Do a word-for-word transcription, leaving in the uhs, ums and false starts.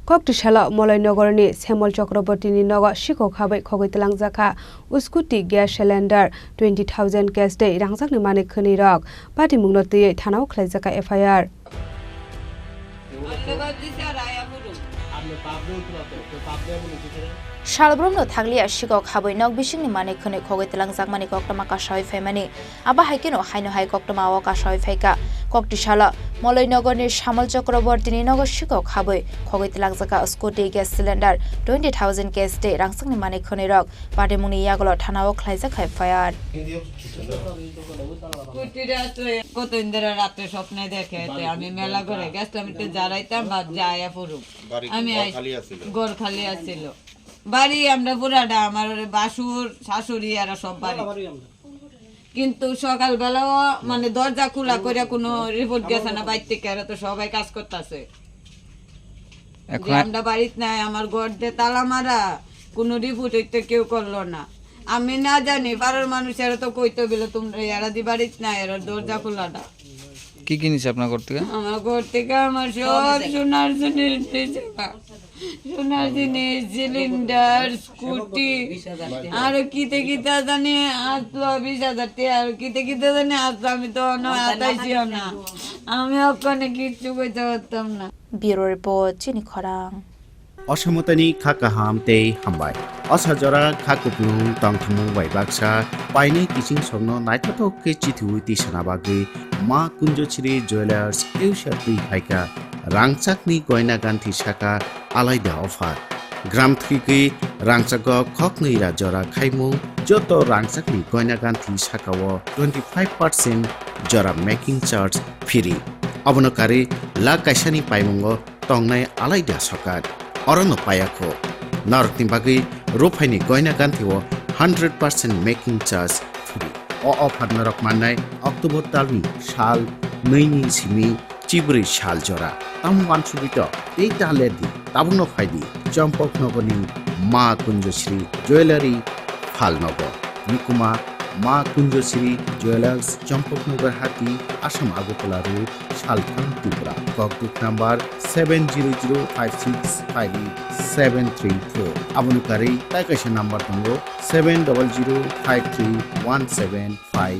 Koktisalo Moloinogorni Semol Chakrabortini nogo sikok habwi khogwi twlangjakha scooty gas cylinder, twenty thousand cash tei rangchakni manwi khwnwi rok. Patimungno twiwi thanao khlaijakha F I R. Salbrumno thanglia sikok habwi nok bisingni manwi khwnwi khogwi twlangjakmani koktwma kasawi phaimani. Abo hai kheno haino hai koktwma o kasawi phaikha. Koktisalo Moloinogorni Samol Chakrabortini nogo sikok habwi khogwi twlangjakha scooty, gas cylinder, twenty thousand cash tei rangchakni manwi khwnwi rok. Patimungni yagulo thanao khlaijakha F I R. কত ইন্দিরা রাতে স্বপ্নে দেখে যে আমি মেলা করে গেছিলাম, একটু জ্বালাইতাম, ভাত জ্বালাইয়া পড়ুক। আমি ঘর আই-, খালি আছিল। ঘর খালি আছিল। বাড়ি আমরা পুরাটা, আমার ওরে বাসুর, শাশুড়ি, এরা সব বাড়ি। কিন্তু সকালবেলাও মানে দরজা খোলা করে কোনো রিপোর্ট গেছে না বাইর থেকে, এরা তো সবাই কাজ করতেছে। এখন যে আমরা বাড়িত নাই, আমার ঘর দিয়ে তালা মারা, কোনো রিপোর্ট হইতে কেউ করলো না। আমি না জানি, পাড়ার মানুষ এরা তো কইতো গেলে তোমরা এরা দি বাড়িত নাই, এরা দরজা খোলা না। কি কি নিছে আপনার ঘর থেকে? আমার ঘর থেকে আমার সব সোনার জিনিস নিছে। সোনার জিনিস, সিলিন্ডার, স্কুটি, আরো কিতে কিতে জানি আসলো বিশ হাজার টাকা, আরো কিতে কিতে জানি আসলো, আমি তো অন্য হাতাইছিও না, আমি ওখানে কিচ্ছু করতে পারতাম না। Bureau report, Chini Khorang. Osamotani kha kaham tei hambai. Osa jora kha kupulung tongthumung bai baksa painai kiching songno naithothok khe chithiwi tisana bagwi Ma Kunjochiri Jewelers eusa twi phaikha. Rangchakni goina ganthi saka alaida offer. Gram thwigwi rangchago khoknwi ra jora khaimung joto rangchakni goina ganthi sakao twenty five percent jora making charge free. Abono karwi lakh kaisani paimungo tongnai alaida sokat. Orono payakho. Norokni bagwi ruphaini goina ganthio hundred percent making charge free. O offer norok mannai October talni sal nwini simi chibrwi sal jora. Tamo wansugwi to tei ta lerdi. Tabukno phaidi Champaknogorni Ma Kunjoshri Jewellery Phalnogo. Nukuma Ma Kunjoshri Jewellers, Champaknagar Hati, Assam Agartala Road, Salthang, Tripura. Kokduk number seven zero zero five six five eight seven three four. Aboni karwi tai kaisa number tongo, seven double zero five three one seven five